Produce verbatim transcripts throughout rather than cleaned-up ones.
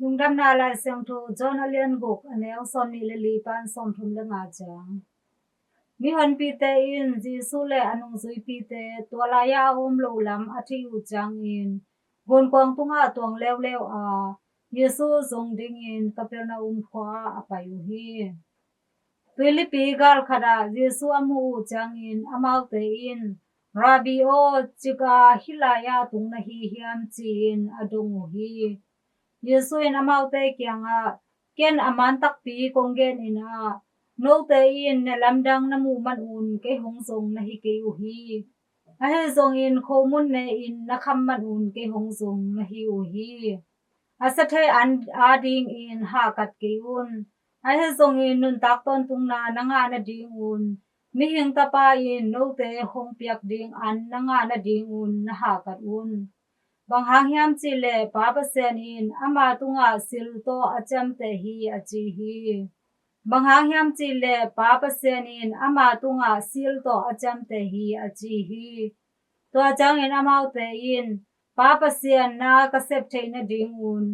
Lungdamna Lai Siangtho, John a lian guk, a neu sawmnih le li pan sawmthum le nga ciang. Mihonpite in Jesu le a nungzuipite tua lai-a a om loh lam a theih uh ciangin gunkuang tungah tuang leuleu a, Jesu zong dingin Kapernaum khua-ah a pai uh hi. Tuilipi gal khatah Jesu a muh uh ciangin amaute in, "Rabbi aw, cik a hih lai-ah tung na hi hiam?" ci-in a dong uh hi. Jesu in amaute kiangah, "Ken a man takpi kong genin ah, note in na lamdang na muh manun kei hong zong na hi kei uh hi. Ahi zongin khomun ne-in na kham manun kei hong zong na hi uh hi. A sia thei an adingin hahkat kei un. Ahi zongin nuntak tawntungna na ngah nadingun, Mihing Tapa in note hong piak ding an na ngah nadingun na hahkat un. Bang hang hiam cihleh Pa Pasian in ama tungah sil tawh a ciamteh hi," a ci hi. "Bang hang hiam cihleh Pa Pasian in ama tungah sil tawh a ciamteh hi," a ci hi. Tua ciangin amaute in, "Pa Pasian na ka sep theih nadingun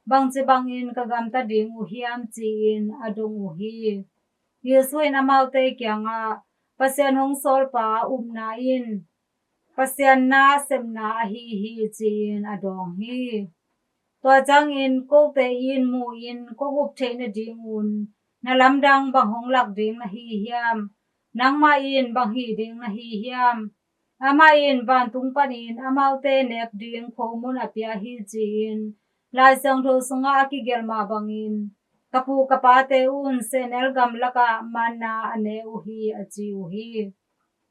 bangci bangin ka gamta ding uh hiam?" ci-in a dong uh hi. Jesu in amaute kiangah, "Pasian hong sawlpa upna in Pasian na sepna ahi hi," ci-in a dawng hi. Tua ciangin, "Kote in mu-in kong up theih nadingun na lamdang bang hong lak ding na hi hiam? Nangmah in bang hih ding na hi hiam? Amah in vantung panin amaute nek ding khomun a pia hi," ci-in Lai Siangtho sungah a kigelh mah bangin, "Ka pu ka pate un sehnel gamlakah manna a ne uh hi," a ci uh hi.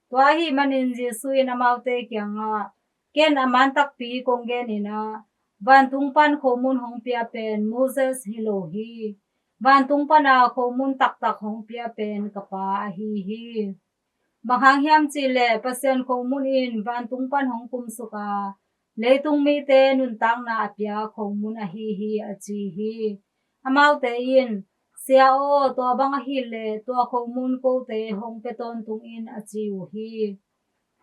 Tua ahih manin Jesu in amaute kiangah, "Ken a man takpi kong genin ah, vantung pan khomun hong pia pen Moses hi lo hi. Vantung pana khomun taktak hong pia pen ka Pa ahi hi. Bang hang hiam cihleh Pasian khomun in vantung pan hong kumsuk a, leitung mite nuntakna a pia khomun ahi hi," a ci hi. Amaute in, "Sia aw, tua bang ahileh tua khomun kote hong pia tawntung in," a ci uh hi.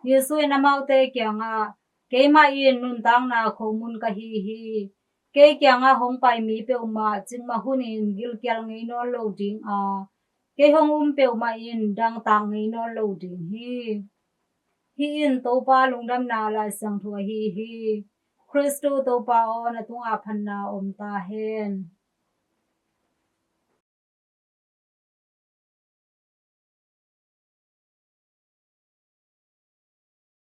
Jesu in amaute kiangah, "Keimah in nuntakna khomun ka hi hi. Kei kiangah hong pai mi peuhmah cikmah hunin gilkial ngei nawn lo ding a, kei hong um peuhmah in dangtak ngei nawn lo ding hi." Hih in Topa Lungdamna Lai Siangtho ahi hi. Khristu Topa aw, na tungah phatna om ta hen.